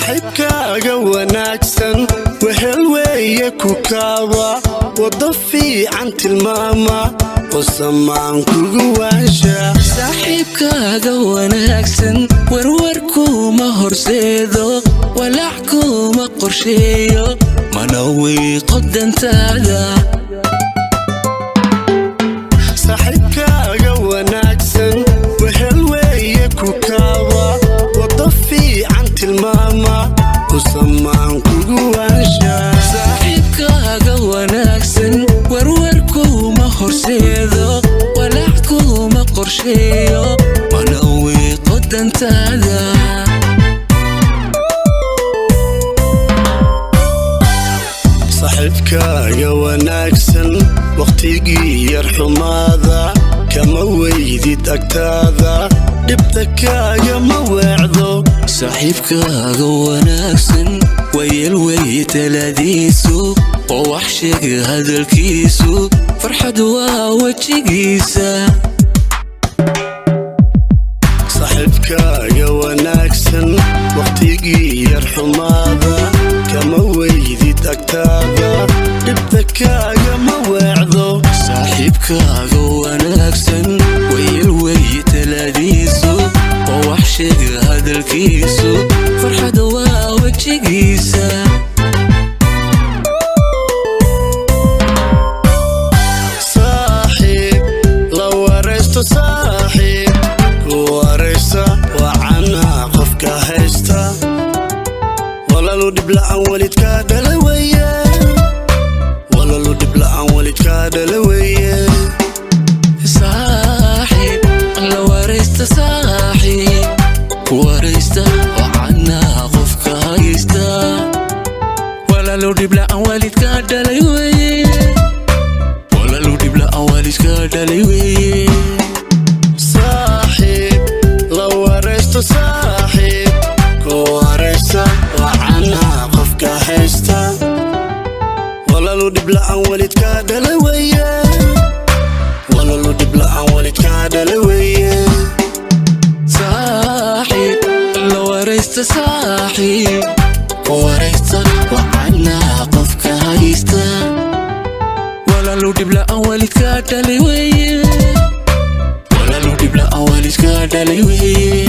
Saaxiibkaaga wanaagsan wehel weeye ku kaaba, waddo fiican tilmaama oo samaan kugu waansha. Saaxiibkaaga wanaagsan warwar kuma horseedo, walaac kuma qorsheeyo, mana wiiqo dantaada. Saaxiibkaaga wanaagsan wehel weeye ku kaaba, waddo fiican tilmaama oo samaan kugu waansha. Saaxiibkaaga wanaagsan warwar kuma horseedo, walaac kuma qorsheeyo, mana wiiqo dantaada. Saaxiibkaaga wanaagsan wakhtigii yar xumaada kama weydid agtaada, dhibta kaagama weecdo. Saaxiibkaaga wanaagsan wayeel weeye taladiisu, oo wax sheega hadalkiisu, farxad waa wejigiisa. Saaxiibkaaga wanaagsan wakhtigii yar xumaada kama weydid agtaada, dhibta kaagama weecdo. Saaxiibkaaga wanaagsan wayeel weeye taladiisu, oo wax sheega hadalkiisu, farxad waa wejigiisa. Saaxiib la waraysto, saaxiib ku waraysta wacanaa qofka haysta, walalu dhibla'an walidkaa dhala weeye, walalu dhibla'an walidkaa dhala weeye. Saaxiib la waraysta, saaxiib ku waraysta wacanaa qofka haysta, walaalow dhibla'an waalidka dhalay weeye, walaalow dhibla'an waalidka dhalay weeye. Saaxiib la waraysto, saaxiib ku waraysta wacanaa qofka haysta, walalu dhibla'an walidkaa dhala weeye, walalu dhibla'an walidkaa dhala weeye. Saaxiib la waraysta, saaxiib ku waraysta wacanaa qofka haysta, walaalow dhibla'an waalidka dhalay weeye, walaalow dhibla'an waalidka dhalay weeye.